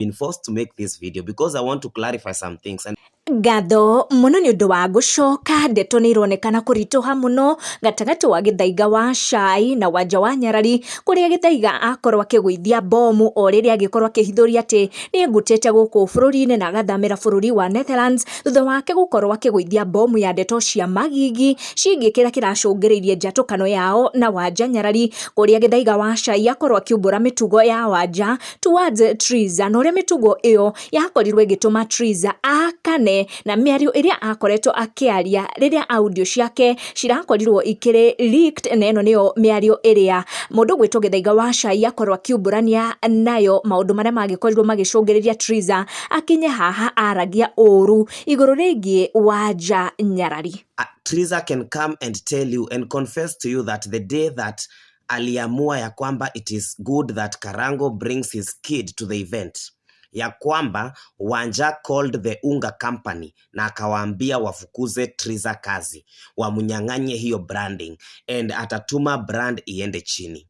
Been forced to make this video because I want to clarify some things and Ngatho mũno nĩ ũndũ wa gũcoka. Ndeto nĩ ironekana kũritũha mũno gatagatĩ wa Gĩthaiga wa Cai na Wanja wa Nyarari, kũrĩa Gĩthaiga akorwo akĩgũithia bomu o rĩrĩa agĩkorwo akĩhithũria atĩ nĩ engutĩte gũkũ bũrũri-inĩ na agathamĩra bũrũri wa Netherlands, thutha wake gũkorwo akĩgũithia bomu ya ndeto cia magigi ciĩgiĩ kĩrĩa kĩracũngĩrĩirie njatũkano yao na Wanja Nyarari, kũrĩa Gĩthaiga wa Cai akorwo akiumbũra mĩtugo ya Wanja towards Triza na ũrĩa mĩtugo ĩyo yakorirwo ĩgĩtũma Triza akane na mĩario ĩrĩa akoretwo akĩaria rĩrĩa audio ciake cirakorirwo ikĩrĩ leaked. Na ĩno nĩyo mĩario ĩrĩa mũndũ gwĩtwo Gĩthaiga wa Cai akorwo akiumbũrania nayo maũndũ marĩa magĩkorirwo magĩcũngĩrĩria Triza akinye haha aragia ũru igũrũ rĩgiĩ Wanja Nyarari. Triza can come and tell you and confess to you that the day that aliamua ya kwamba it is good that Karango brings his kid to the event, ya kwamba Wanja called the Unga company na akawaambia wafukuze Triza kazi, wamnyang'anye hiyo branding and atatuma brand iende chini.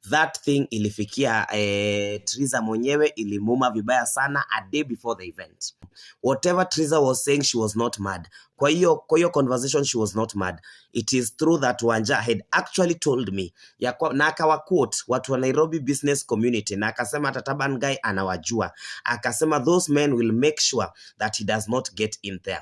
That thing ilifikia Triza mwenyewe, ilimuma vibaya sana a day before the event. Whatever Triza was saying, she was not mad. Kwa hiyo conversation, she was not mad. It is true that Wanja had actually told me na akawa quote watu wa Nairobi business community na akasema hata Taban guy anawajua. Akasema those men will make sure that he does not get in there.